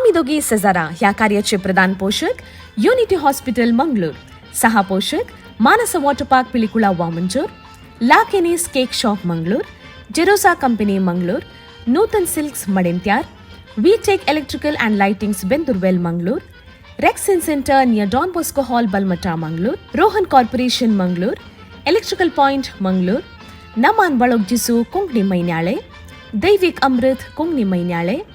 आमी दोगी सेजारा ह्या कार्याचे प्रधान पोशक युनिटी हॉस्पिटल मंगळूर, सहा पोशक Manasa water park Pilikula Vamanjoor, La Kenny's cake shop Mangalore, Jerosa company Mangalore, Nutan silks Madantyar, V Tech electrical and lightings Bendoorwell Mangalore, Rexin centre near Don Bosco hall Balmatta Mangalore, Rohan corporation Mangalore, electrical point Mangalore, Naman Balogjisu Konkani Mainyale, Daivik Amrit Konkani Mainyale,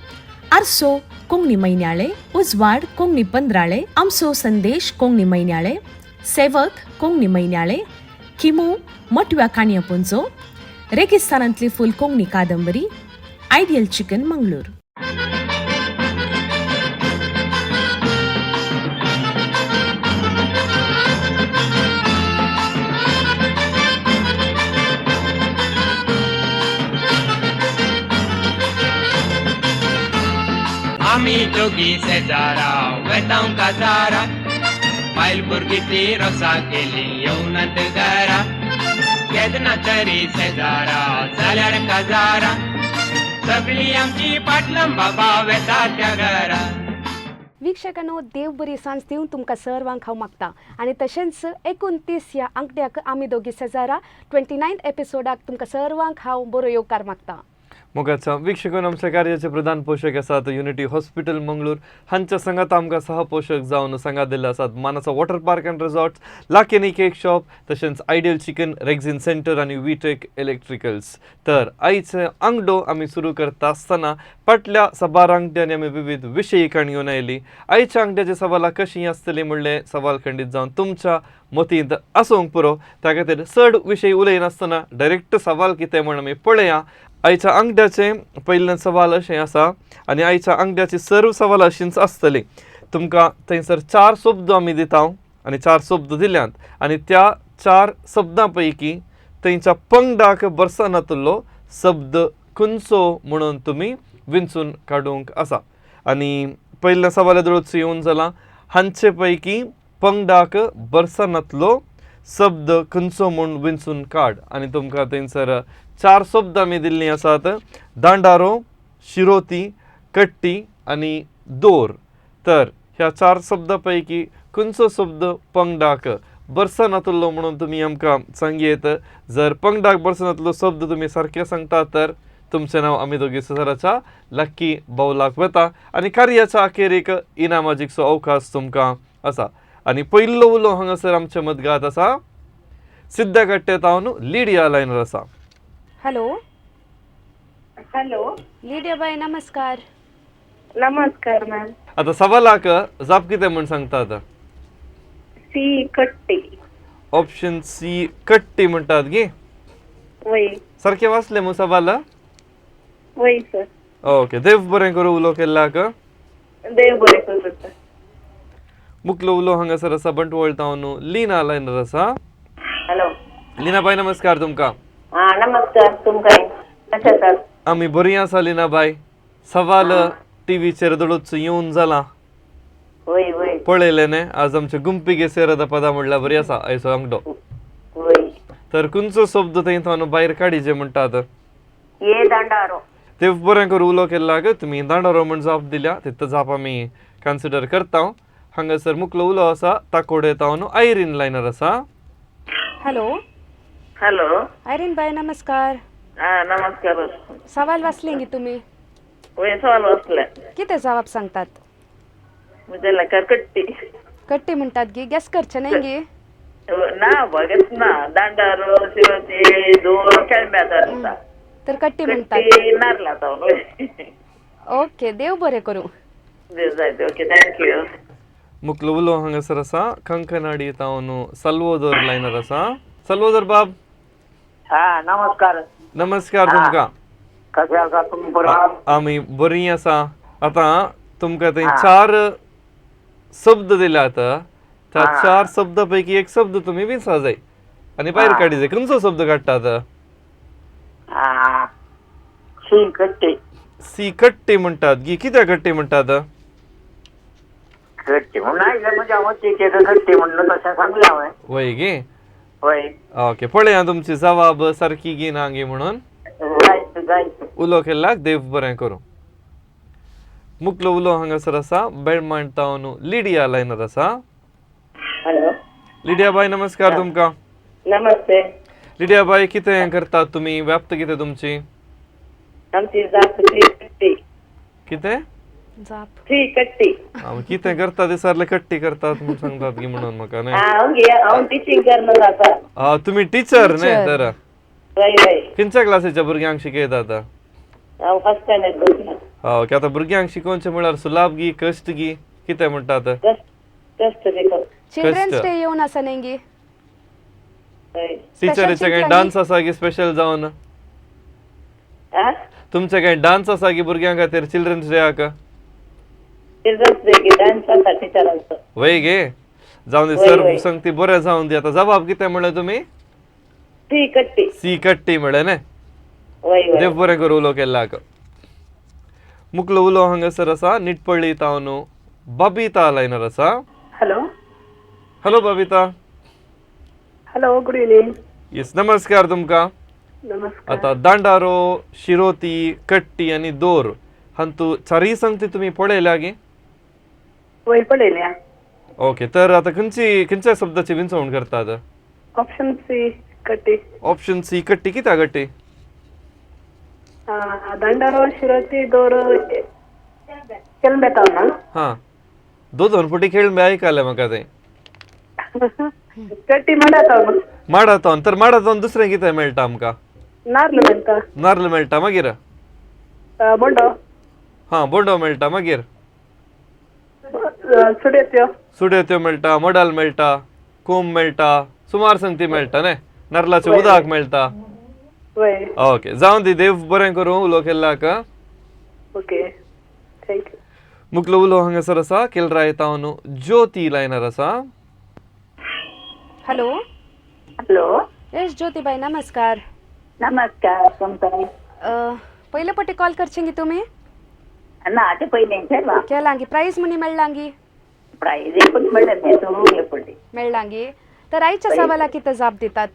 Arso Konkani Mainyale, Ujwad Konkani Pandrale, Amso Sandesh Konkani Mainyale, Sevak Konkani Mainyale, Kimu Matव्या काणयापुंजो, रेगिस्तानांतली फूल कोंकणी कादंबरी, ideal chicken Mangalore. आमी दोगी शेजारा वेतांव काजारा, बायल भुरगीं ती रोसा केली येवनात घरा. केन्ना तरी शेजारा जाल्यार काजारा, सगळी आमची पाटलां बाबा वेता त्या घरा. वीक्षकांनो, देव बरी सांज दिवन तुमकां सर्वांक हांव मागता आनी तशेंच 29 ह्या आंकड्याक आमी दोगी सेजारा 29 एपिसोडाक तुमकां सर्वांक हांव बरो येवकार मागता. मोगाच्या वीक्षकांनो, आमच्या कार्याचे प्रधान पोशक आसात युनिटी हॉस्पिटल मंगळूर. हांच्या संगात आमकां सहपोशक जावन सांगात दिल्ले आसात Manasa water park and resorts, Lakeni cake shop, तशेंच आयडियल चिकन, रेक्झिन सेंटर आनी विटेक इलेक्ट्रिकल्स. तर आयचे आंगडो आमी सुरू करता आसतना फाटल्या साबार आंगड्यांनी आमी विविध विशयी काणी घेवन आयली. आयच्या आंगड्याचे सवालां कशीं आसतलीं म्हणलें सवाल खंडीत जावन तुमच्या मतींत आसूंक पुरो. त्या खातीर चड विशय उलयनासतना डायरेक्ट सवाल कितें म्हण आमी पळया. आयच्या आंगड्याचें पयलें सवाल अशें आसा आनी आयच्या आंगड्याची सर्व सवाल अशींच आसतली. तुमकां थंयसर चार शब्द आमी दिता आनी चार शब्द दिल्यात आनी त्या चार शब्दां पैकी थंयच्या पंगडाक बरसनातलो शब्द खंयचो म्हणून तुमी विंचून काडूंक आसा. आनी पयल्या सवाला दळूच येवन जालां, हांचे पैकी पंगडाक बरसनातलो शब्द खंयचो म्हूण विंचून काड. आनी तुमकां थंयसर चार शब्द आमी दिल्लीं आसात: दांडारो, शिरोती, कट्टी आनी दोर. तर ह्या चार शब्दां पैकी खंयचो शब्द पंगडाक बरसनातलो म्हणून तुमी आमकां सांगयेत. जर पंगडाक बरसनातलो शब्द तुमी सारकें सांगता तर तुमचें नांव आमी दोगी सराच्या लक्की बावलाक वता आनी कार्याच्या अखेरीक इनामाजीकचो अवकाश तुमकां आसा. आनी पयलो उलो हांगासर आमच्या मदगात आसा, सिद्धकट्टे तावन लिडिया लायनर आसा. हॅलो. हॅलो. लिडिया बाय, नमस्कार. नमस्कार मॅम. आता सवालाक जाप कितें म्हूण सांगता आतां? सी, कट्टी. ऑप्शन सी, कट्टी म्हणटात गे? वय. सारकें वाचलें मू सवाल? वय सर. ओके, देव बरें करूं उलो केल्लाक. देव बरें करूं सर. मुकलो उलो हांगासर आसा बंटवळ तावन लीना लायनर आसा. हॅलो. लीना बाय, नमस्कार तुमकां. हा, नमस्कार तुमकां. कशें आसात? आमी बरी आसा लीना बाय. सवाल टीव्हीचेर दळूच येवन जाला. वय वय. पळयलें न्ही? आज आमचे गुंपी सेरदा पदां म्हणल्यार बरी आसा आयचो आंगडो. वय. तर खंयचो शब्द थंय थावन भायर काडीचे म्हणटात? ये, दांडारो. ते बरें करूं उलो केल्लाक. तुमी दांडारो म्हण जाप दिल्या, तितलो जाप आमी कन्सिडर करता. हांगासर मुकलो उलो आसा ताकोडे तावन आयरीन लायनर आसा. हॅलो. हॅलो. आयरीन बाय, नमस्कार. हा, नमस्कार. सवाल वाचले गी तुमी? वय, सवाल वाचले. कितें जवाब सांगतात? म्हज्या लेखार कट्टी. कट्टी म्हणटात गी? गॅस करचें न्ही गी? ना, बघेच ना. दांडारो, शिरोती, दोर केळम्या जाता. तर कट्टी म्हणटात. कट्टी नारला जावन. ओके, देव बरें करूं. जायते. Okay, thank you. मुकलो उलो हांगासर आसा कंकनाडी तावन सल्वोदोर लायनर आसा. सल्वोदोर बाब. हा, नमस्कार. नमस्कार तुमकां. कशें आसा तुमी, बरो? आमी बरी आसा. आतां तुमकां थंय चार शब्द दिल्यात, त्या चार शब्दा पैकी एक शब्द तुमी विंचा जाय आनी भायर काडी जाय. खंयचो शब्द काडटात? हा, सी, कट्टी. सी, कट्टी म्हणटात गी? कित्याक कट्टी म्हणटात? कट्टी म्हणून आयलें म्हणजे हांव एक कट्टी म्हणून तशें सांगलें हांवें. वय गे? वय. ओके, पळया तुमची जवाब सारकी गी ना गी म्हणून. जायत जायत. उलो केल्लाक देव बरें करूं. मुखलो उलो हांगासर आसा बेळमाण तावन लिडिया लायनर आसा. हॅलो. लिडिया बाय, नमस्कार तुमकां. नमस्ते. लिडिया बाय, कितें करतात तुमी? व्याप्त कितें तुमची? आमची जाप थ्री कट्टी. कितें? जाप थ्री कट्टी. कितें करता दिसारले कट्टी करतात म्हूण सांगतात की म्हणून म्हाका न्ही. हांव गे, हांव टिचींग करना जाता. तुमी टिचर न्ही? Teacher. तर वय वय. खंयच्या क्लासीच्या भुरग्यांक शिकयतात? हांव फर्स्ट स्टँडर्ड भुरग्यांक. ओके, आतां भुरग्यांक शिकोवचें म्हळ्यार सुलाभ गी कश्ट गी कितें म्हणटात? कश्ट शिकोव. चिल्ड्रन्स कश्ट. डे येवन आसा न्ही गी? वय. टिचरीचे कांय डान्स आसा की स्पेशल जावन? आ तुमचे कांय डान्स आसा की भुरग्यां खातीर चिल्ड्रन्स डेयाक? चिल्ड्रन्स डे की डान्स आसा टिचरांचो. वय गे, जावन दी वय, सर वय. संगती बरें जावन दी. आतां जबाब कितें म्हणलें तुमी? थ्री कट्टी. सी कट्टी म्हणलें न्ही? वय वय. देव बरें करूं उलो केल्ल्याक. मुखलो उलो हांगासर आसा निटपळ्ळी तावन बबिता लायनर आसा. Hello. Hello Babita. Hello, good evening. Yes, नमस्कार तुमकां. नमस्कार. आतां दांडारो, शिरोती, कट्टी आनी दोर हांतू चारय संगती तुमी पळयल्या गे? वय, पळयल्या. ओके, तर आतां खंयची खंयच्या शब्दाची विंचवण करतात? ऑप्शन सी, कट्टी. ऑप्शन सी कट्टी. कित्याक कट्टी? दांडारो, शिरोती, दोर केळंबे ना. हां, दोन दोन फुटी खेळ आयकलें म्हाका तें. कट्टी माडातावन. माडातोन. तर माडातोन दुसरें कितें मेळटा आमकां? नार्ल मेळटा. नार्ल मेळटा, मागीर? बोंडो. हां, बोंडो मेळटा, मागीर? सुड्यो. सुड्यो मेळटा, मडाल मेळटा, कोंब मेळटा, सुमार संगती मेळटा न्ही? नार्लाचें उदक मेळटा. वय. ओके, जावं दी, देव बरें करूं उलो केल्ल्याक. Okay, thank you. मुखलो उलो हांगासर आसा केलराय तावन ज्योती लायनर आसा. हॅलो. हॅलो. येस ज्योतीबाई, नमस्कार. नमस्कार तुमकां. पयले पटी कॉल करचे गी तुमी? ना, ते पयलें केलां. केलां गी? प्रायज म्हणी मेळ्ळां गी? प्रायज एकूच मेळ्ळें न्ही, सोडूंक हे पडली. मेळ्ळां गी? तर आयच्या सवालाक कितें जाप दितात?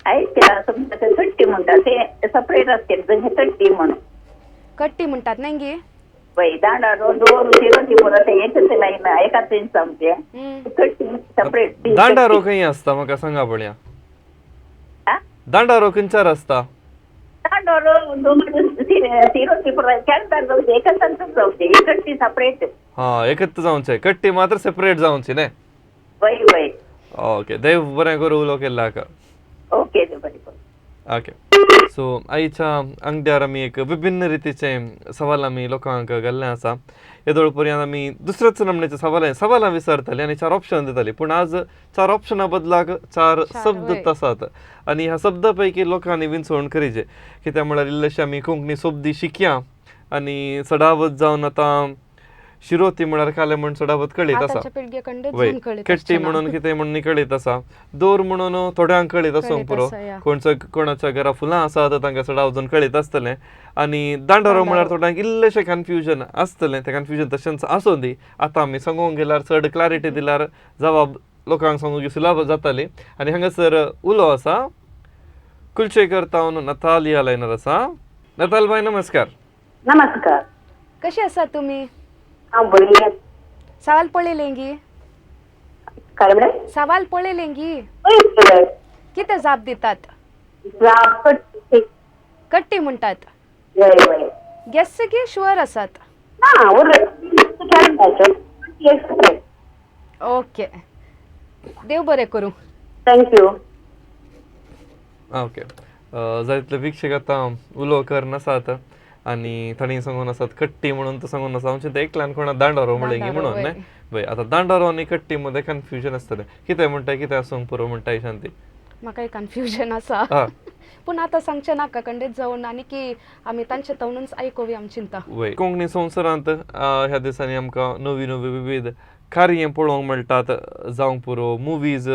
आयच्या तुमकां ते चट्टी म्हणटा ते सपरेट आसते, जशें चट्टी म्हणून. कट्टी म्हणटात न्ही गी? वय, दांडारो, दोर, शिरोती पुरो ते एकच लायन, एकाच इंच आमचे. कट्टी सपरेट. दांडारो खंय आसता म्हाका सांगा पळया. दांडारो खंयच्यार आसता? दांडारो, दोर, शिरोती पुरो केळंब्यार जावचे, एकाच जावचे, कट्टी सपरेट. हां, एकच जावचें, कट्टी मात्र सेपरेट जावची न्ही? वय वय. ओके, देव बरें करूं उलो केल्ल्याक. ओके, बरें बरें. ओके, सो आयच्या अंगड्यार आमी एक विभिन्न रितीचे सवाल आमी लोकांक घाल्लें आसा. येदोळ पर्यंत आमी दुसऱ्याच नमण्याचे सवाल सवालां विचारताली आनी चार ऑप्शन दिताली, पूण आज चार ऑप्शना बदलाक चार शब्द आसात आनी ह्या शब्दा पैकी लोकांनी विंचवण करीचे. कित्याक म्हळ्यार इल्लेशे आमी कोंकणी सोबदी शिकया आनी चडावत जावन आतां शिरोती म्हळ्यार कालें म्हण चडावत कळीत आसा. वय, कट्टी म्हणून कितें म्हणून कळीत आसा, दोर म्हणून थोड्यांक कळीत आसूंक पुरो, कोणचो कोणाच्या घरा फुलां आसा तर तांकां चडावत कळीत आसतलें. आनी दांडारो म्हळ्यार थोड्यांक इल्लेशें कन्फ्युजन आसतलें, तें कन्फ्युजन तशेंच आसूं दी. आतां आमी सांगूंक गेल्यार चड क्लॅरिटी दिल्यार जबाब लोकांक सांगूंक सुलाभ जाताली. आनी हांगासर उलो आसा कुलशेखर तावन नतालिया लायनर आसा. नताल बाय, नमस्कार. नमस्कार. कशी आसा तुमी? हांव बरी. सवाल पळयलें गी? काय म्हणलें? सवाल पळयलें गी? वय. कितें जाप दितात? जाप कट्टी. कट्टी म्हणटात. वय वय. गेस गी शुअर आसात? ना, ओके, देव बरें करूं. Thank you. Okay, जायतले वीक्षक आतां उलो करनासात आनी तांणी सांगून आसात कट्टी म्हणून, तो सांगून आसा आमचें ते एकल्यान कोणा दांडारो म्हणलें गी म्हणून न्ही. वय, आतां दांडारो आनी कट्टी मदें कन्फ्युजन आसतलें, कितें म्हणटा कितें आसूंक पुरो म्हणटा शांती. म्हाकाय कन्फ्युजन आसा, पूण आतां सांगचें नाका खंडीत जावन आनी की आमी तांचे तवनूच आयकोवी आमी चिंता. वय, कोंकणी संवसारांत ह्या दिसांनी आमकां नवी नवी विविध कार्यां पळोवंक मेळटात, जावंक पुरो मुवीज,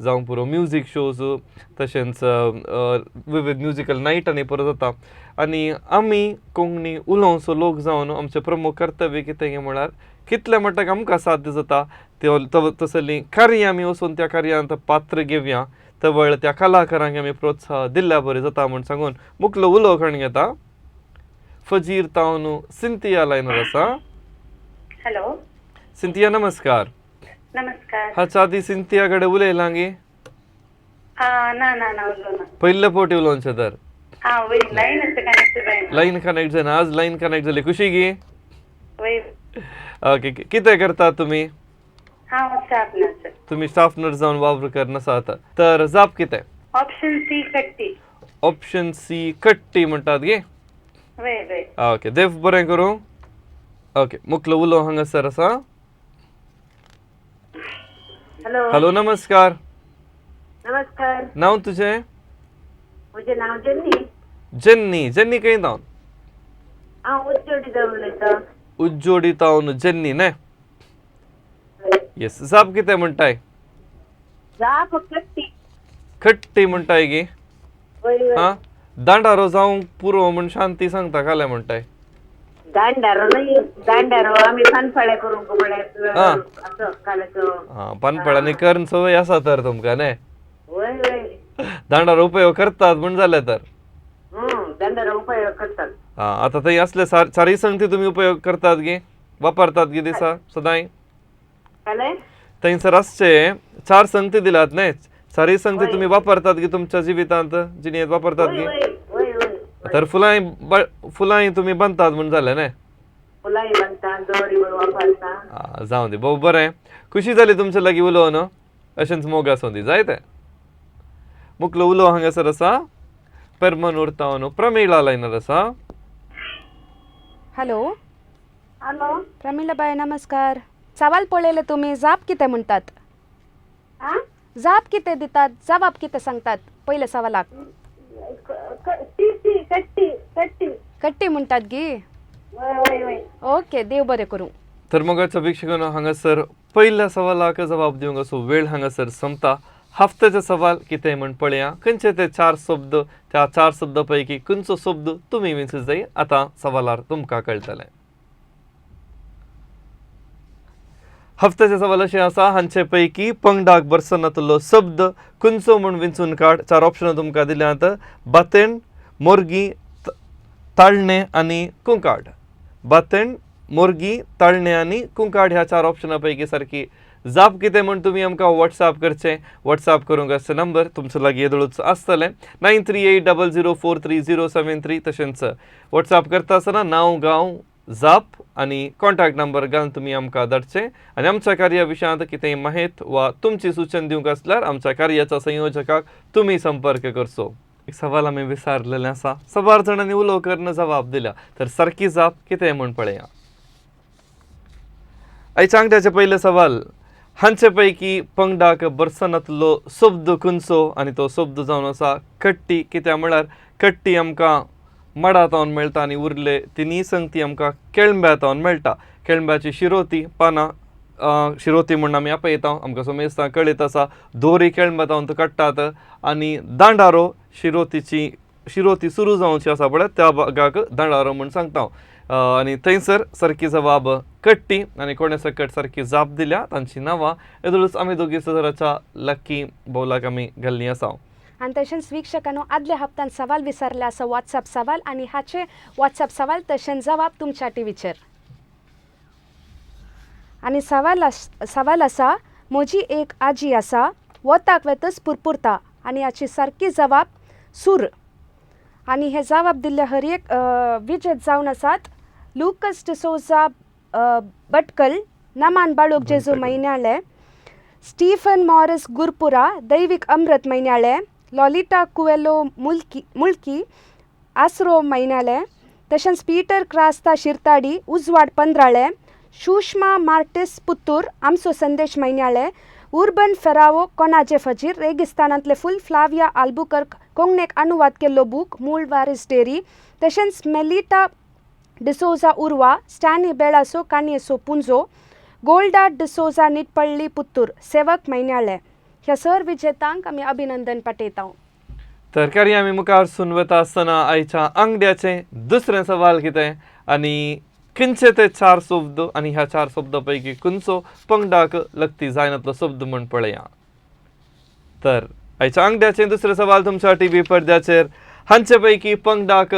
जावंक पुरो म्युजीक शोज, तशेंच विविध म्युजिकल नायट आनी परत जाता. आनी आमी कोंकणी उलोवचो लोक जावन आमचें प्रमुख कर्तव्य कितें म्हळ्यार कितलें म्हणटा आमकां साध्य जाता तसलीं कार्यां आमी वचून त्या कार्यांत पात्र घेवया, तवळ त्या कलाकारांक आमी प्रोत्साहन दिल्ल्या बरें जाता म्हूण सांगून मुखलो उलो करून घेता. फजीर तावन सिंतिया लायनर आसा. हॅलो. सिंतिया नमस्कार. नमस्कार. हाच्या आदी सिंतिया कडेन उलयलां गे? ना ना ना, उलो ना. पयले फावटी उलोवचें तर. हा वय, लायन कनेक्ट जायना. लायन कनेक्ट जायना. आज लायन कनेक्ट जाली, खुशी गी? वय. ओके, कितें करतात तुमी? हांव स्टाफ नर्स. तुमी स्टाफ नर्स जावन वावर करनासात. तर जाप कितें? ऑप्शन सी, कट्टी. ऑप्शन सी कट्टी म्हणटात गे? वय वय. ओके, देव बरें करूं. ओके, मुखलो उलो हांगासर आसा. हॅलो. हॅलो, नमस्कार. नमस्कार. नांव तुजें? म्हजें नांव जेन्नी. जेन्नी. जेन्नी खंय तावन? हांव उज्जोडी जावन उलयतां. उज्जोडी तावन जेन्नी न्ही? येस, जाप कितें म्हणटाय? जाप कट्टी. खट्टी म्हणटाय गे? वय वय. हा, दांडारो जावंक पुरो म्हण शांती सांगता कालें म्हणटाय. दांडारो न्हय, दांडारो आमी पानफळ्या करूंक म्हळ्यार असो काल्याचो. हा, पानफळ्यांनी करून संवय आसा तर तुमकां न्ही? वय वय. दांडारो उपयोग करतात म्हण जालें तर. दांडारो उपयोग करतात. हा, आतां थंय असले चारय संगती तुमी उपयोग करतात गे, वापरतात गे दिसा सदांय? कालें? थंयसर आसचे चार संगती दिलात न्ही, चारय संगती तुमी वापरतात गे तुमच्या जिवितांत, जिणेंत वापरतात गे? वय वय वय. तर फुलांय फुलांय तुमी बांदतात म्हण जालें न्ही? फुलांय बांदता, दोरी वापरता. जावं दी, भोव बरें, खुशी जाली तुमचे लागीं उलोवन. अशेंच मोग आसूं दी जायते. मुखलो उलो हांगासर आसा पेरमनूर तावन प्रमिळा लायनर आसा. हॅलो. हॅलो. प्रमिळाबाय नमस्कार. सवाल पळयलें तुमी, जाप कितें म्हणटात? जाप कितें दितात, जवाब कितें सांगतात पयल्या सवालाक? कट्टी कट्टी. कट्टी म्हणटात गी? वय वय वय. ओके, देव बरें करूं. तर मोगाच्या वीक्षकांनो, हांगासर पयल्या सवालाक जबाब दिवंक असो वेळ हांगासर सोंपता. हफ्त्याचे सवाल कितें म्हण पळया. खंयचे ते चार शब्द, त्या चार शब्दां पैकी खंयचो शब्द तुमी विंचूंक जाय आतां सवालार तुमकां कळटलें. हफ्त्याचे सवाल अशें आसा, हांचे पैकी पंगडाक बरसनातलो शब्द खंयचो म्हूण विंचून काड. चार ऑप्शनां तुमकां दिल्यांत: बातेण, मोरगी, ताळणें आनी कुंकाड. बातेण, मोरगी, ताळणें आनी कुंकाड ह्या चार ऑप्शनां पैकी सारकी जाप कितें म्हूण तुमी आमकां वॉट्सएप करचें. वॉट्सएप करूंक आसचें नंबर तुमचे लागीं येदोळूच आसतलें, 9380043073. तशेंच वॉट्सएप करता आसतना नांव, गांव, जाप आनी कॉन्टॅक्ट नंबर घालून तुमी आमकां धाडचें. आनी आमच्या कार्या विशयांत कितेंय माहित वा तुमची सुचन दिवंक आसल्यार आमच्या कार्याच्या संयोजकाक तुमी संपर्क करचो. एक सवाल आमी विचारलेलें आसा, साबार जाणांनी उलो करून जबाब दिल्या. तर सारकी जाप कितें म्हूण पळया. आयच्या आंगड्याचें पयलें सवाल, हांचे पैकी पंगडाक बरसनातलो शब्द खंयचो? आनी तो शब्द जावन आसा कट्टी. कित्याक म्हळ्यार कट्टी आमकां माडा तावन मेळटा आनी उरले तिनूय संगती आमकां केळंब्या तावन मेळटा. केळंब्याची शिरोती पानां, शिरोती म्हूण आमी आपयता, आमकां समेस्तां कळीत आसा. दोरी केळंब्या तावन काडटात आनी दांडारो शिरोतीची शिरोती सुरू जावची आसा पळय त्या भागाक दांडारो म्हूण सांगता. आनी थंयसर सारकी जबाब कट्टी. आनी कोणे सकट सारकी जाप दिल्या तांची नांवां येदोळूच आमी दोगी सदराच्या लक्की बौलाक आमी घाल्लीं आसा. आनी तशेंच वीक्षकांनो, आदल्या हप्त्यान सवाल विचारले आसा वॉट्सएप सवाल, आनी हाचे वॉट्सएप सवाल तशेंच जवाब तुमच्या टिवीचेर. आनी सवाल आसा, म्हजी एक आजी आसा, वताक वेतच पुरपुरता. आनी हाची सारकी जवाब सूर. आनी हे जवाब दिल्ले हर एक विजेत जावन आसात लुकस डिसोजा भटकल, नमान बाळूक जेजू म्हयन्याळे, स्टीफन मॉरिस गुरपुरा, दैवीक अमृत म्हयन्याळे, लॉलिटा कुवेलो मुल्की मुळकी, आसरो म्हयन्याळे, तशेंच पीटर क्रास्ता शिरताडी, उजवाड पंद्राळे, सुषमा मार्टिस पुत्तूर, आमचो संदेश म्हयन्याळे, उर्बन फेरावो, कोणाजे फजीर, रेगिस्तानांतले फुल, फ्लाविया आल्बुकर्क, कोंकणीक अनुवाद केल्लो बूक, मूळ वारीस डेरी, तशेंच मेलिटा डिसोजा उर्वा, स्टॅनी बेळासो काणयेसो पुंजो, गोल्डा डिसोजा निटपल्ली पुत्तूर, सेवक म्हयन्याळे. ह्या सर विजेतांक आमी अभिनंदन पाठयता. तर कार्य आमी मुखार सून वता आसतना आयच्या आंगड्याचें दुसरें सवाल कितें आनी खंयचे ते चार शब्द आनी ह्या चार शब्दां पैकी खंयचो पंगडाक लगती जायनातलो शब्द म्हूण पळया. तर आयच्या आंगड्याचें दुसरें सवाल तुमच्या टी व्ही पडद्याचेर, हांचे पैकी पंगडाक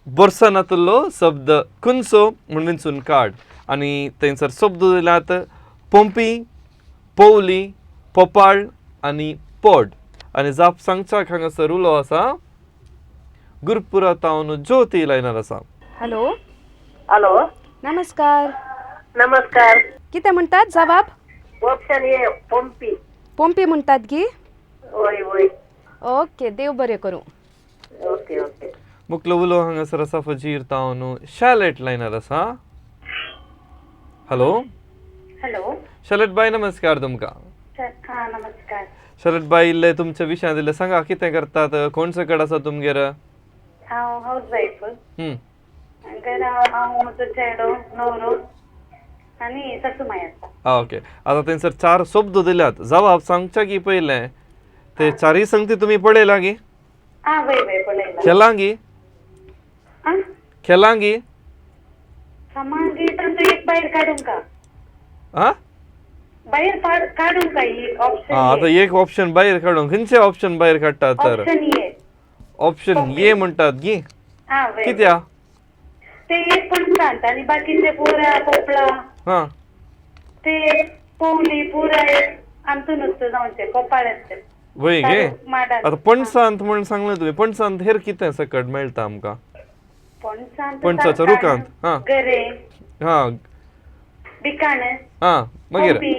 बोरसनातलो शब्द खंयचो म्हूण विंचून काड आनी थंयसर शब्द दिल्यात पोंपी, पोवली, पोपाळ आनी पोड. आनी जाप सांगच्याक हांगासर उलो आसा गुरपुरा तावन ज्योती लायनार आसा. हॅलो. हॅलो. नमस्कार. नमस्कार. कितें म्हणटात जवाब? Option A पोंपी. पोंपी म्हणटात गी? वय वय. ओके, देव बरें करूं. Okay okay. मुखलो उलो हांगासर आसा फजीर तावन शॅलेट लायनार आसा. हॅलो. हॅलो. शॅलेट बाय, नमस्कार तुमकां. हां, नमस्कार. शॅलेट बाय, इल्लें तुमच्या विशयांत इल्लें सांगा, कितें करतात, कोण सकड आसा तुमगेर? हांव हावज वायफ. घरा हांव, म्हजो चेडो, न्हवरो आनी सासूमाय आसा. आं, ओके. आतां थंयसर चार शब्द दिल्यात, जवाब सांगच्या की पयलें ते चारय संगती तुमी पळयला गी? आं, वय वय, पळयला. खेलां गी? आं? खेलां गी? मागीर तांचो एक भायर काडूंक का? आं? भायर काडूंक काय एक ऑप्शन? आं, आतां एक ऑप्शन भायर काडूंक, खंयचें ऑप्शन भायर काडटात तर? Option A. ऑप्शन ए म्हणटात गी? आं, वय. कित्या? ते एक पणसांत आनी बाकीचे पुरा पोपळा हां, ते पोवली पुरा आमतून जावचे कोपाळ्याचे. वय गे. माडान. आतां पणसांत म्हण सांगलें तुवें, पणसांत हेर कितें सकट मेळटा आमकां? पणसांत. पणसाच्या रुखांत, हां. गरे. हां. बिकाण. हां, मागीर? पोंपी.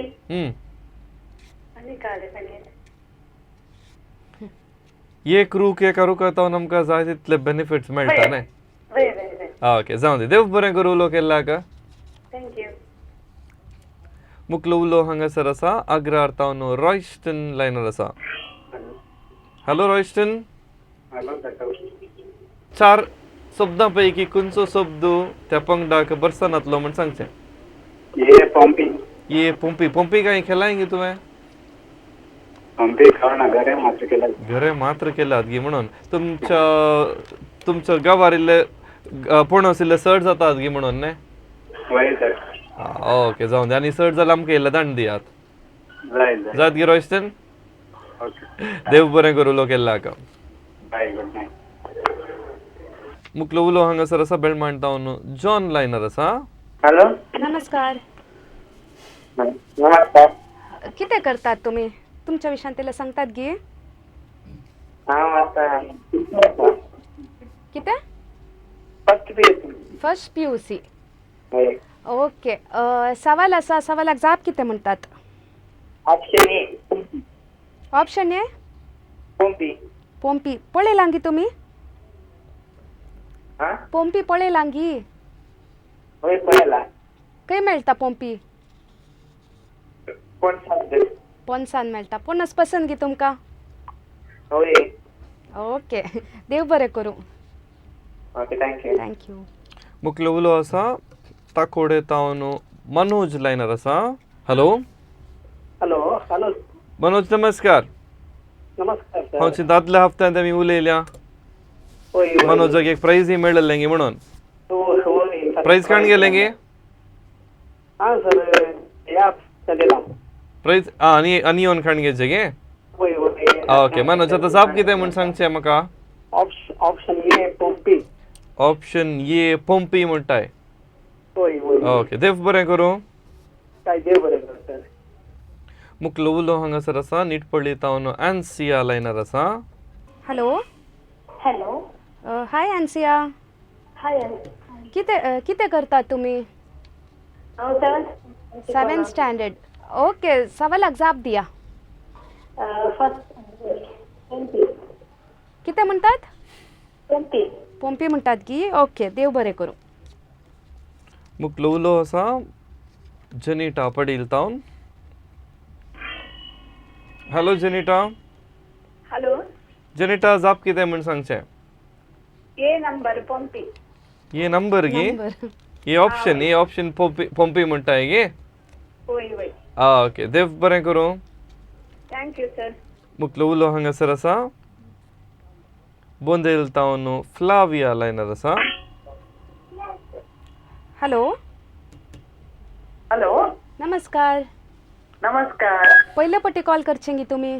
आनी काडे मागीर. एक रूख, एका रुखांत आमकां जाय तितले बेनिफिट्स मेळटा न्हय? वय वय वय. आं, ओके, जावं दी, देव बरें करूं उलो केल्ल्याक. Thank you. मुखलो उलो हांगासर आसा आग्रार तावन रॉयस्टन लायनर आसा. Hello Royston. चार शब्दां पैकी खंयचो शब्द त्या पंगडाक बरसनातलो म्हण सांगचें. ये पोंपी. ये पोंपी. पोंपी काय खेलाय गी तुवें? पोंपी खावना, घरे मात्र केला. घरे मात्र केलात गी, म्हणून तुमच्या तुमच्या गांवार इल्ले पणस इल्ले चड जातात गी म्हणून न्हय? वय सर. आं, ओके, जावं दी. आनी चड जाल्यार आमकां इल्ले दांड दियात. जाय जाय. जात गी रॉयस्टन? ओके. देव बरें करूं उलो केल्ल्याक. बाय, गुड नायट. मुखलो उलो हांगासर आसा बेलमाण तावन जॉन लायनर आसा. हॅलो. नमस्कार. नमस्कार. कितें करतात तुमी? तुमच्या विशयांत इल्लें सांगतात गी? हांव आतां कितें? First P U. First P U C. हय. ओके, सवाल आसा, सवालाक जाप कितें म्हणटात? Option A. Option A. पोंपी. पोंपी पळयलां गी तुमी? हां? पोंपी पळयलां गी? हय, पळयला. खंय मेळटा पोंपी? पणसांत. पणसान मेळटा. पणस पसंत गी तुमकां? हय. ओके, देव बरें करूं. Okay, thank you. Thank you. मुखलो उलो आसा ताकोडे तावन मनोज लायनर आसा. हॅलो. Hello hello. मनोज, नमस्कार. नमस्कार सर. हांव दादल्या हप्त्यांत आमी उलयल्या. वय वय. मनोजाक एक प्रायजय मेळिल्लें गी म्हणून. होय होय. प्रायज काण गेलें गे? हां सर, ह्या चलयला. प्रायज आं, आनी आनी येवन खाण घेवचें गे? वय वय. ओके मनोज, आतां जाप कितें म्हूण सांगचें म्हाका? Option A पोंपी. ऑप्शन ए पोंपी म्हणटाय? वय वय. ओके, देव बरें करूं. काय, देव बरें करूं सर. मुखलो उलो हांगासर आसा निटपळ्ळी तावन एनसिया लायनर आसा. हॅलो. हॅलो. हाय एन्सिया. हाय. कितें कितें करतात तुमी? हांव सेवन. Seven standard. ओके, सवालाक जाप दिया. फर्स्ट पोंपी. कितें म्हणटात? पोंपी. पोंपी म्हणटात गी? ओके, देव बरें करूं. मुखलो उलो आसा जनिटा पडील तावन. हॅलो जनिटा. हॅलो. जनिटा, जाप कितें म्हूण सांगचें? ए नंबर पोंपी. ये नंबर गी? नंबर. ये ऑप्शन, ये ऑप्शन पोंपी, पोंपी म्हणटाय गे? वय वय. आं, ओके, देव बरें करूं. Thank you sir. मुखलो उलो हांगासर आसा बोंदेल तावन फ्लाविया लायनर आसा. हॅलो. हॅलो. नमस्कार. नमस्कार. पयले पटी कॉल करचें गी तुमी?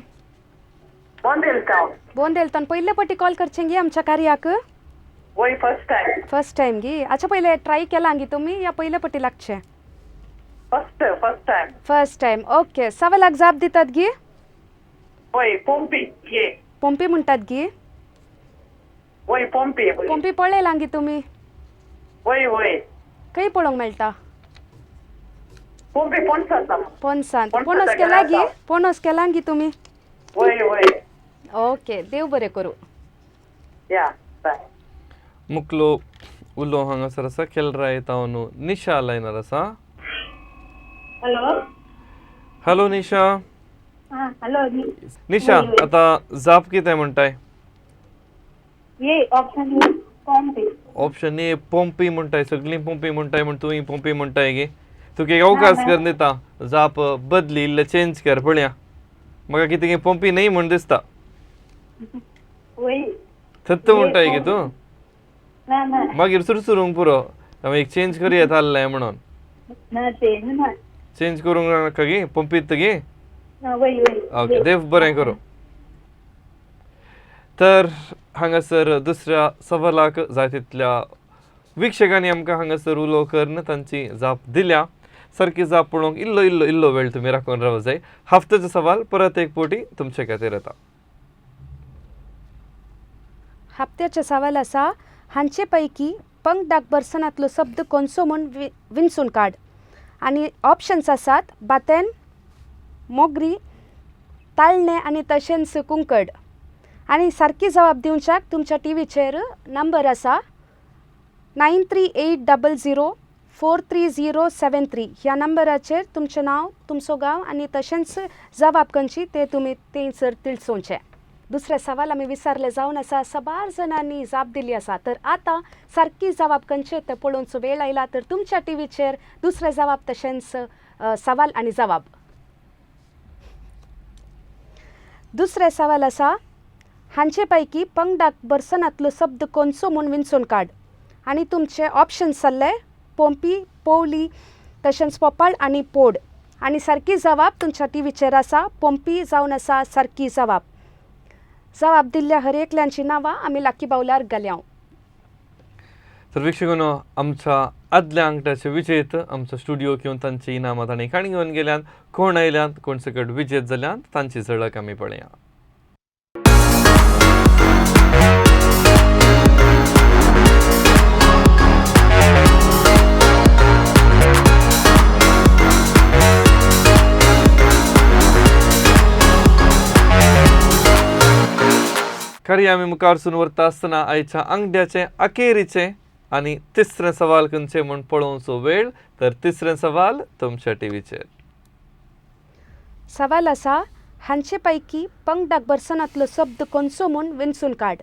बोंदेल तावन. बोंदेल तावन पयले पटी कॉल करचें गी आमच्या कार्याक? वय फर्स्ट टायम. फर्स्ट टायम गी? अच्छा, पयले ट्राय केला गी तुमी या पयले पटी लागचे? First first time. First time, okay. सवालाक जाप दितात गी? वय, पोंपी ये. पोंपी म्हणटात गी? वय, पोंपी. पोंपी पळयला गी तुमी? वय वय. खंय पळोवंक मेळटा? पोंपी पोनसांत. पोनसांत. पोनोस केला गी? पोनोस केला गी तुमी? वय वय. ओके, देव बरें करूं. या बाय. मुकलो उलो हांगासर आसा केलराय तावन निशा लायनार आसा. Hello. Hello Nisha. Hello Nisha, आतां जाप कितें म्हणटाय? A option A Pompi. Option A Pompi म्हणटाय. सगळीं पोंपी म्हणटाय म्हण तुवें पोंपी म्हणटाय गे? तुका एक अवकाश करून दिता, जाप बदली, इल्लें चेंज कर पळया. म्हाका कितें पोंपी न्हय म्हण दिसता. वय. सत्य म्हणटाय गे तूं? ना ना. मागीर सुरसुरूंक पुरो, हांवें एक चेंज करूया थारलें म्हणून. ना, चेंज ना. चेंज करूंक नाका गे? पोंपीत गे? वय वय. ओके, देव बरें करूं. तर हांगासर दुसऱ्या सवालाक जाय तितल्या वीक्षकांनी आमकां हांगासर उलो करून तांची जाप दिल्या. सारकी जाप पळोवंक इल्लो इल्लो इल्लो वेळ तुमी राखून रावंक जाय. हफ्त्याचो सवाल परत एक फावटी तुमचे खातीर येता. हप्त्याचें सवाल आसा, हांचे पैकी पंगडाक बर्सनांतलो शब्द कोणसो म्हूण विंचून काड. आनी ऑप्शन्स आसात बातेन, मोगरी, ताळणें आनी तशेंच कुंकड. आनी सारकी जबाब दिवच्याक तुमच्या टिवीचेर नंबर आसा 9380 0043073. ह्या नंबराचेर तुमचें नांव, तुमचो गांव आनी तशेंच जबाब खंयची ते तुमी थंयसर तिळसोवचें. दुसरें सवाल आमी विचारलें जावन आसा, साबार जाणांनी जाप दिली आसा. तर आतां सारकी जबाब खंयचे ते पळोवचो वेळ आयला. तर तुमच्या टिवीचेर दुसरें जबाब तशेंच सवाल आनी जबाब. दुसरें सवाल आसा, हांचे पैकी पंगडाक बर्सनांतलो शब्द कोणसो म्हूण विंचून काड. आनी तुमचे ऑप्शन्स जाल्ले पोंपी, पोवली, तशेंच पोपाळ आनी पोड. आनी सारकी जबाब तुमच्या टिवीचेर आसा पोंपी जावन आसा सारकी जबाब. जबाब दिल्ल्या हर एकल्यांची नांवां आमी लाकी बावल्यार घाल्या. तर वीक्षकांनो, आमच्या आदल्या आंगट्याचे विजेत आमचो स्टुडियो घेवन तांची इनामां तांणी काणी घेवन गेल्यान. कोण आयल्यात, कोण सकट विजेत जाल्यान तांची झळक आमी पळया. खरी आमी मुखारसून व्हरता आसतना आयच्या आंगड्याचें अखेरीचें आनी तिसरें सवाल खंयचें म्हूण पळोवचो वेळ. तर तिसरें सवाल तुमच्या टिवीचेर. सवाल आसा, हांचे पैकी पंगडाक बर्सनांतलो शब्द कोणसो म्हूण विंचून काड.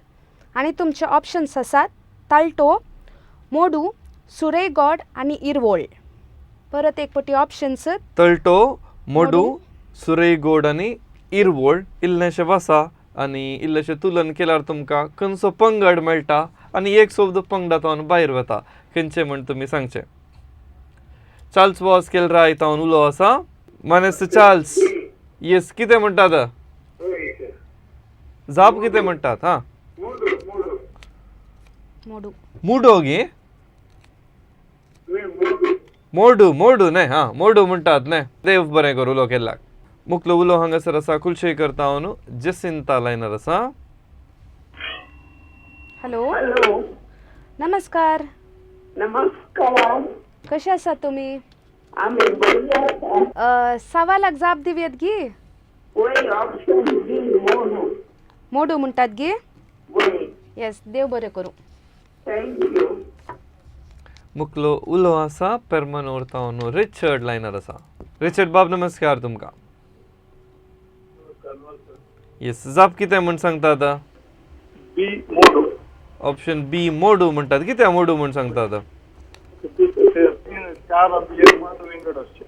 आनी तुमचे ऑप्शन्स आसात तालटो, मोडू, सुरेगॉड आनी इरवोळ. परत एक पटी ऑप्शन्स तळटो, मोडू, सुरेगोड आनी इरवोळ. इल्लेशें वासा आनी इल्लेशें तुलन केल्यार तुमकां खंयचो पंगड मेळटा आनी एक शब्द पंगडांतल्यान भायर वता खंयचें म्हूण तुमी सांगचें. चार्ल्स वॉस केलराय तावन उलो आसा. मानेस्त चार्ल्स, येस, कितें म्हणटात? जाप कितें म्हणटात? हां, मोडू. मुडो गे? मोडू, मोडू न्हय? हां, मोडू म्हणटात न्हय. देव बरें करूं उलो केल्ल्याक. मुकलो उलो हांगासर आसा कुलशेखर तावन जसिंता लायनार आसा. हॅलो. हॅलो. नमस्कार. नमस्कार. कशे आसात तुमी? आमी बरी आसा. सवालाक जाप दिवयेत गी? वय, ऑप्शन बी मोडू. मोडू म्हणटात गी? वय. येस, देव बरें करूं. Thank you. मुकलो उलो आसा पेरमनोर तावन रिचर्ड लायनार आसा. रिचर्ड बाब नमस्कार तुमकां. येस, जाप कितें म्हूण सांगता आतां? बी मोडू. ऑप्शन बी मोडू म्हणटात. कितें मोडू म्हूण सांगता आतां? चार एक मात विंगड आसचे.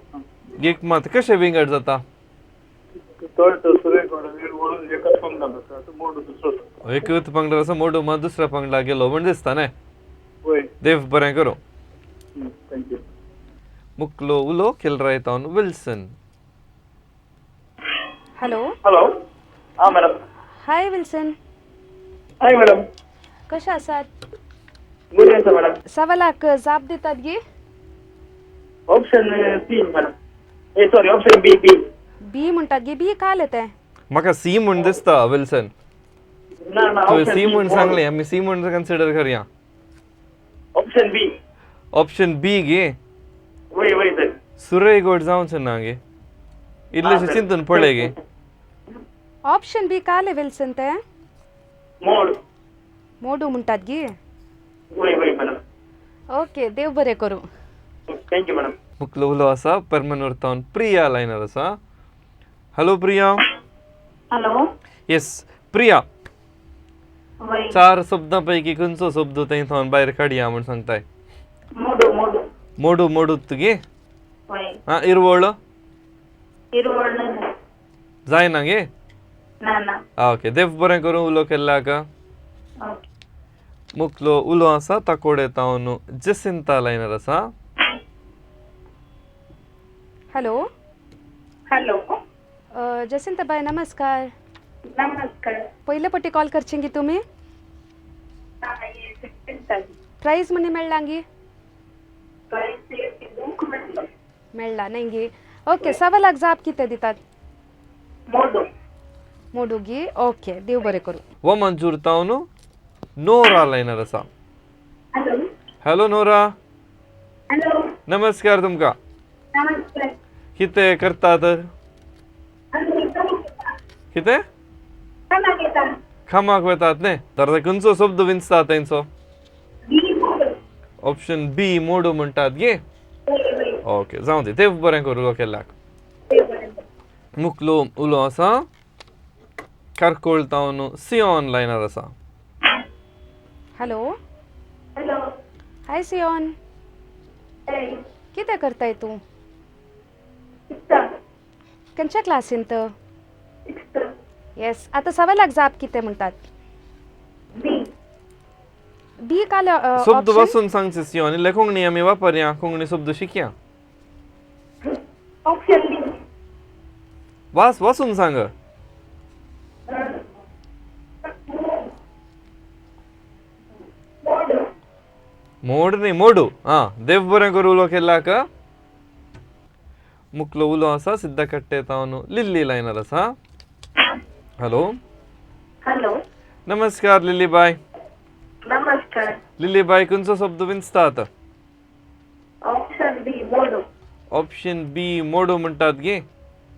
एक मात कशें विंगड जाता? एकच पंगडान आसा, मोडू दुसरो. एकच पंगडान आसा, मोडू मात दुसऱ्या पंगडा गेलो म्हण दिसता न्हय? वय. देव बरें करूं. Thank you. मुकलो उलो केलराय तावन विल्सन. हॅलो. हॅलो. हां madam. Hi Wilson. Hi madam. कशें आसात? बरें आसा मॅडम. सवालाक जाप दितात गी? Option C madam. A sorry, option B. B B म्हणटात गी? बी काल तें म्हाका सी म्हूण दिसता विल्सन. ना ना, तुवें सी म्हूण सांगलें, आमी सी म्हूण कन्सिडर करया. Option B. Option be gay? वय वय सर. सुरय गोड जावचें ना गे, इल्लेशें चिंतून पळय गे. ऑप्शन बी काल विल्सन तें? मोड. मोडू म्हणटात गी? वय वय मॅडम. ओके, देव बरें करूं. Thank you madam. मुखलो उलो आसा परमनूर तावन प्रिया लायनार आसा. Hello Priya. Hello. Yes Priya, वय. चार शब्दां पैकी खंयचो शब्द थंय थावन भायर काडया म्हूण सांगताय? मोडू मोडू. मोडू मोडू तुगे? वय. आं, इरवळ इरवळ जायना गे? ना ना. ओके, देव बरें करूं उलो केल्ल्याक. ओके. मुखलो उलो आसा ताकोडे तावन जसिंता लायनार आसा. हॅलो. हॅलो. जसिंताबाय नमस्कार. नमस्कार. पयले पटी कॉल करचे गी तुमी? प्रायज म्हणी मेळ्ळा गी? मेळ्ळा न्ही गी? ओके, सवालाक जाप कितें दितात? मोडू. मोडू गी? ओके, देव बरें करूं. वमंजूर तावन नोरा लायनार आसा. हॅलो. Hello Nora. हॅलो. नमस्कार तुमकां. नमस्कार. कितें करतात? कितें कामाक वेतात न्ही? तर खंयचो शब्द विंचता तेंचो? ऑप्शन बी मोडू म्हणटात गे? ओके, जावं दी, देव बरें करूं केल्ल्याक. मुखलो उलो आसा कारकोळ तावन सियोन लायनार आसा. हॅलो. हॅलो. हाय सियोन, कितें करताय तूं? खंयच्या क्लासींत? येस, आतां सवालाक जाप कितें म्हणटात? बी. बी काल शब्द वाचून सांगचे सियोन, इल्ले कोंकणी आमी वापरया, कोंकणी शब्द शिकया. ऑप्शन बी. वास वाचून सांग. मोड न्ही, मोडू. आं, देव बरें करूं उलो केल्ल्याक. मुखलो उलो आसा सिद्धा कट्टे तावन लिल्ली लायनार आसा. हॅलो. हॅलो. नमस्कार लिल्ली बाय. नमस्कार. लिल्ली बाय, खंयचो शब्द विंचतात? ऑप्शन बी मोडू. ऑप्शन बी मोडू म्हणटात गे?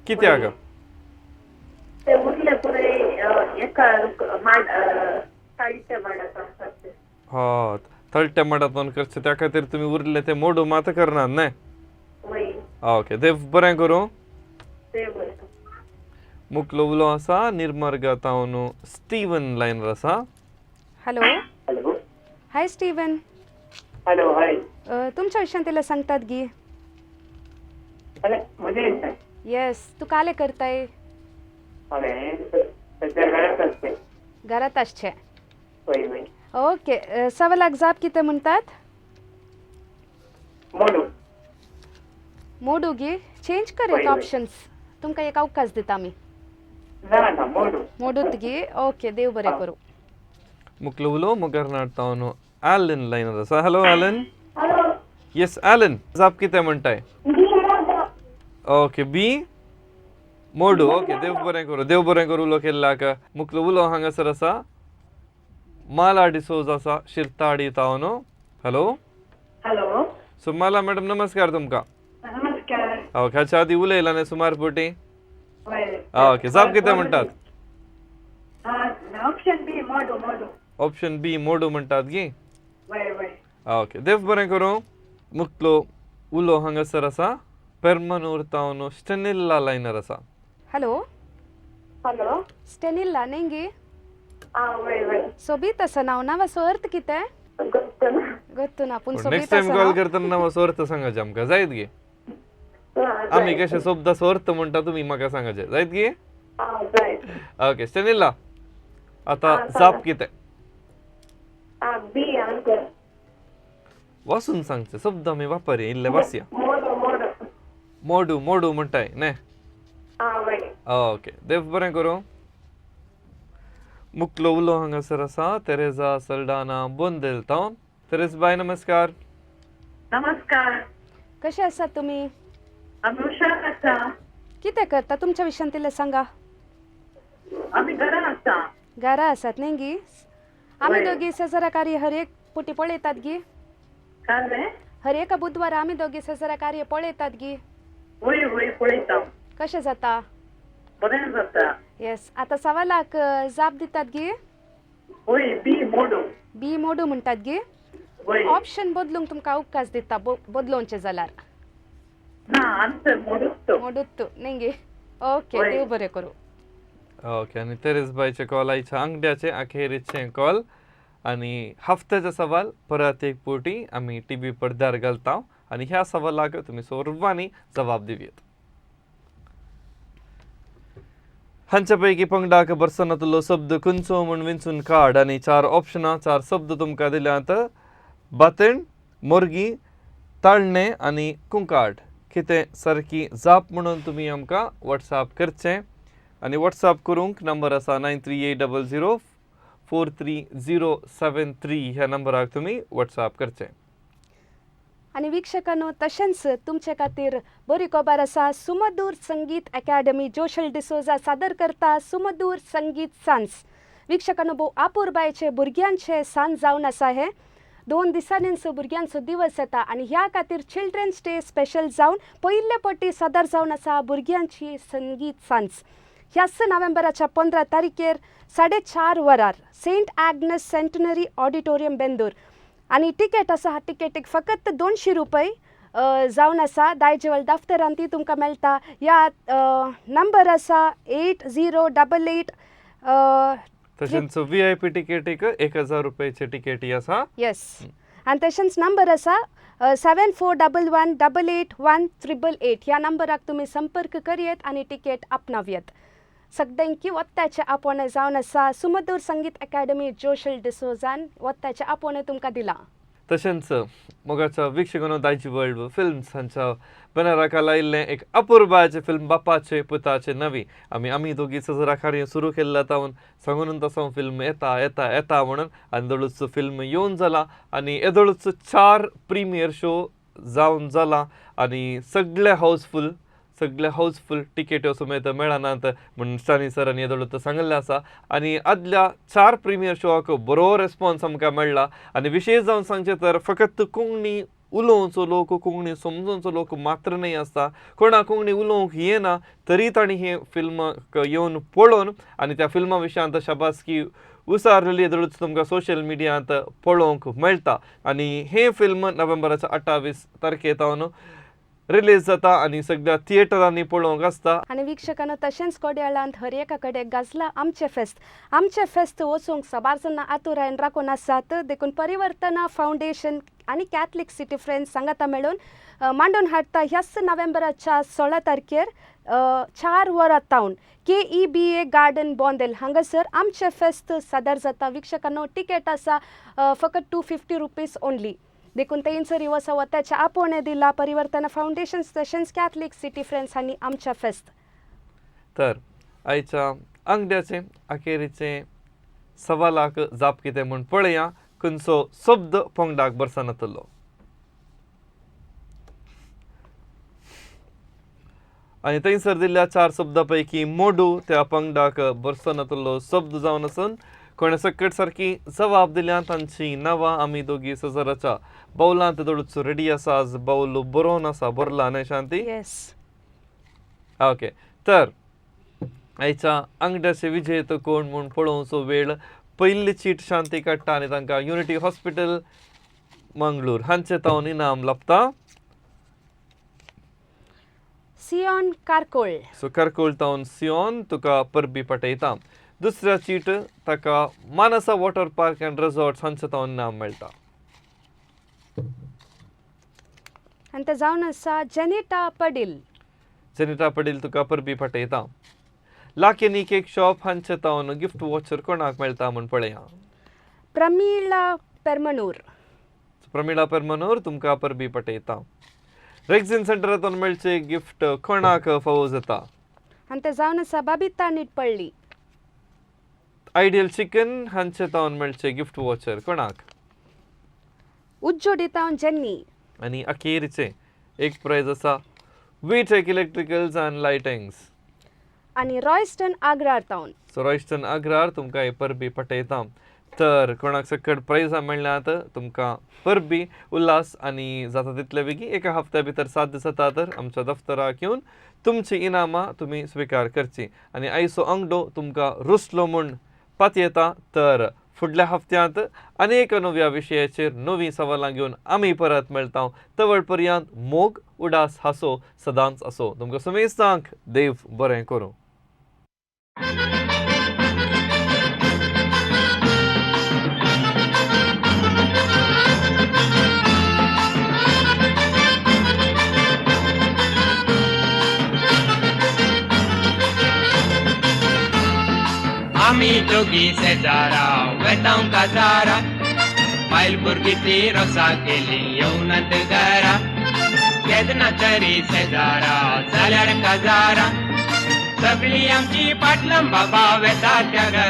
कित्याक? ते उरले पुरे एका तळटे माडात. हा, तळटे माडात करचे त्या खातीर तुमी उरले ते मोडू मात करनात न्हय? ओके, देव बरें करूं. मुखलो उलो आसा निर्मर्गा तावन स्टीवन लायनार आसा. Hello. Hello. Hi Steven. Hello. Hi. तुमच्या विशयान तिला सांगतात गी? येस, तूं काले करताय? घरात आसचे. ओके, सवालाक जाप कितें म्हणटात? मोडू. मोडू गी? चेंज कर ऑप्शन्स, तुमकां एक अवकाश दिता आमी. ना ना, मोडू. मोडूत गी? ओके, देव बरें करूं. मुखलो उलो मुगरनाट तावन ॲलन लायनार आसा. Hello Alan. Yes Alan, जाप कितें म्हणटाय? ओके, बी मोडू. ओके, देव बरें करूं, देव बरें करूं उलो केल्ल्याक. मुखलो उलो हांगासर आसा माला डिसोज आसा शिरताडी तावन. हॅलो. हॅलो. सो माला मॅडम नमस्कार तुमकां. नमस्कार. ओके, हाच्या आदी उलयला न्ही सुमार पटी? ओके, जाप कितें म्हणटात? ऑप्शन बी मोडू. मोडू. ऑप्शन बी मोडू म्हणटात गी? वय वय. ओके, देव बरें करूं. मुखलो उलो हांगासर आसा पेरमनूर तावन स्टेनिल्ला लायनार आसा. हॅलो. हॅलो. स्टेनिल्ला न्ही गी? वय वय. सोबीत आसा नांव. नांवाचो अर्थ कितें? गोत्तू ना, पूण सोबीत नेक्स्ट टायम आसा कॉल नांव. करतना नांवाचो अर्थ सांगाचे आमकां, जायत गे? आमी कशें शब्दाचो अर्थ म्हणटा तुमी म्हाका सांगाचे, जायत गे? ओके स्टेनिल्ला, आतां जाप कितें? बी आन्सर. वाचून सांगचे शब्द आमी वापरया, इल्ले वाचया. मोडू मोडू. मोडू मोडू म्हणटाय न्ही? ओके, देव बरें करूं. मुखलो उलो हांगासर आसा तेरेजा सल्डाना बोंदेल तावन. तेरेस बाय नमस्कार. नमस्कार. कशे आसात तुमी? आमी हुशार आसा. कितें करता तुमच्या विशयान तितलें सांगा. आमी घरा आसा. घरा आसात न्ही गी? आमी वय. दोगी शेजरा कार्य हर एक पुटी पळयतात गी? काय? हर एका बुधवारा आमी दोगी शेजरा कार्य पळयतात गी? वय वय पळयता. कशें जाता? बरें जाता. येस, आतां सवालाक जाप दितात गी? वय, बी मोडू. बी मोडू म्हणटात गी? वय. ऑप्शन बदलूंक तुमकां अवकाश दिता, बदलोवचें जाल्यार. ना, आन्सर मोडूच तो. मोडूच तूं न्ही गी? ओके. वय. देव बरें करूं. ओके, आनी तेरेस बायचे कॉल आयच्या आंगड्याचे अखेरीचे कॉल आनी हफ्त्याचा सवाल परत एक पुटी आमी टी व्ही पडद्यार घालता आनी ह्या सवालाक तुमी सर्वांनी जबाब दिवयेत. हांच्या पैकी पंगडाक बरसनातलो शब्द खंयचो म्हूण विंचून काड आनी चार ऑप्शनां, चार शब्द तुमकां दिल्यात: बातेण, मोरगी, ताळणें आनी कुंकाट. कितें सारकी जाप म्हणून तुमी आमकां वॉट्सॅप करचें आनी वॉट्सॅप करूंक नंबर आसा 9380043073. ह्या नंबराक तुमी वॉट्सॅप करचें. आनी वीक्षकांनो, तशेंच तुमचे खातीर बरी खबर आसा. सुमधूर संगीत अकॅडमी जोशल डिसोजा सादर करता सुमधूर संगीत सांज. वीक्षकांनो, भोव आपुरबायेचे भुरग्यांचे सांज जावन आसा हें. 2 दिसांनीच भुरग्यांचो दिवस येता आनी ह्या खातीर चिल्ड्रन्स डे स्पेशल जावन पयले पटी सादर जावन आसा भुरग्यांची संगीत सांज. ह्याच नोव्हेंबराच्या 15 तारखेर 4:30 वरार सेंट ॲग्नस सेंटनरी ऑडिटोरियम, बेंदूर. आनी तिकेट आसा, तिकेटीक फकत 200 रुपये जावन आसा. दायजेवल दफ्तरान ती तुमकां मेळटा. या नंबर आसा 8088. तशेंच व्हीआयपी तिकेटीक 1000 रुपयाचे तिकेटी आसा. येस, आनी तशेंच नंबर आसा 7411881888. ह्या नंबराक तुमी संपर्क करयेत आनी तिकेट आपणावयेत. सगळ्यांकी वत्ताचे आपोवणें जावन आसा. सुमधूर संगीत अकॅडमी जोशल डिसोजान वत्ताचें आपोवणें तुमकां दिलां. तशेंच मोगाच्या वीक्षकांनो, दायजी वर्ल्ड फिल्म्स हांच्या बॅनराक लायिल्लें एक अपुरबायाचें फिल्म बापाचे पुताचे नवी. आमी आमी दोगी सजरा कार्य सुरू केल्लें तावन सांगून तसो फिल्म येता येता येता म्हणून आनी दळूच फिल्म येवन जाला आनी येदोळूच चार प्रिमियर शो जावन जाला आनी सगळे हाऊसफूल, सगळे हाऊसफूल, तिकेट्यो समेत मेळनात म्हूण स्टानी सरांनी येदोळूच सांगिल्लें आसा. आनी आदल्या चार प्रिमियर शोआक बरो रेस्पॉन्स आमकां मेळ्ळा. आनी विशेश जावन सांगचें तर फकत कोंकणी उलोवचो लोक, कोंकणी समजोवचो लोक मात्र न्हय आसता, कोणा कोंकणी उलोवंक येना तरी तांणी हें फिल्म येवन पळोवन आनी त्या फिल्मा विशयांत शाबासकी उसारलेली येदोळूच तुमकां सोशल मिडियांत पळोवंक मेळटा. आनी हें फिल्म नोव्हेंबराच्या 28 तारखे तावन रिलीज जाता आनी सगळ्या थिएटरांनी पळोवंक आसता. आनी वीक्षकांनो, तशेंच कोड्याळांत हर एका कडेन गाजला आमचें फेस्त. आमचें फेस्त वचूंक साबार जाणां आतुरायन राखून आसात. देखून परिवर्तना फावंडेशन आनी कॅथलीक सिटी फ्रेंड्स सांगाता मेळून मांडून हाडटा ह्याच नोव्हेंबराच्या 16 तारखेर 4 वरां तावन केईबीए गार्डन, बोंदेल हांगासर आमचें फेस्त सादर जाता. वीक्षकांनो, तिकेट आसा फकत 250 रुपीज ओन्ली. देखून तेंचर वसा वत्याचें आपोवणें दिलां परिवर्तना फावंडेशन तशेंच कॅथलीक सिटी फ्रेंड्स हांणी आमच्या फेस्त. तर आयच्या आंगड्याचे अखेरीचे सवालाक जाप कितें म्हूण पळया. खंयचो शब्द पंगडाक बरसनातलो आनी थंयसर दिल्ल्या चार शब्दां पैकी मोडू त्या पंगडाक बरसनातलो शब्द जावन आसून कोणें सकट सारकी जबाब दिल्या तांची नांवां आमी दोगी सजराच्या बावलांत दळूच रेडी आसा. आज बावलो बरोवन आसा, बरला न्हय शांती? येस. ओके, तर आयच्या आंगड्याचे विजेत कोण म्हूण पळोवचो वेळ. पयली चीट शांती काडटा आनी तांकां युनिटी हॉस्पिटल मंगळूर हांचे तावन इनाम लाबता. सियोन कारकोळ. सो कारकोळ तावन सियोन, तुका परबी पाठयता. दुसऱ्या चीट ताका मानसा वॉटर पार्क अँड रिसॉर्ट हांचे तावन इनाम मेळटा. आनी ते जावन आसा जेनिटा पडील. जेनिटा पडील, तुका परबी पाठयता. लाकेनी केक शॉप हांचे तावन गिफ्ट वॉचर कोणाक मेळटा म्हूण पळया. प्रमिळा पेरमनूर. प्रमिळा परमनूर, तुमकां परबी पाठयता. रेक्झिन सेंटरांतून मेळचे गिफ्ट कोणाक फावो जाता? आनी ते जावन आसा बाबिता निटपळ्ळी. आयडियल चिकन हांचे तावन मेळचे गिफ्ट वॉचर कोणाक? उज्जोडी तावन जेन्नी. आनी अखेरचें एक प्रायज आसा वीटेक इलेक्ट्रिकल्स आनी लायटिंग्स आनी रॉयस्टन आग्रार तावन. सो रॉयस्टन आग्रार तुमकां हे परबी पटयता. तर कोणाक सकट प्रायजां मेळ्ळ्यात तुमकां परबी, उल्हास आनी जाता तितले बेगीन एका हप्त्या भितर साध्य जाता तर आमच्या दफ्तराक येवन तुमची इनामां तुमी स्विकार करची. आनी आयचो अंगडो तुमकां रुसलो म्हूण पातयेता. तर फुडल्या हप्त्यांत अनेक नव्या विशयाचेर नवीं सवालां घेवन आमी परत मेळटा. तवळ पर्यंत मोग, उडास, हांसो सदांच असो. तुमकां समेस्तांक देव बरें करूं. आमी दोगी शेजारा वेतांव काजारा, बायल भुरगीं ती रोसा केली येवनात घरा. केन्ना तरी शेजारा जाल्यार काजारा, सगळीं आमची पाटलां बाबा वेता त्या घरा.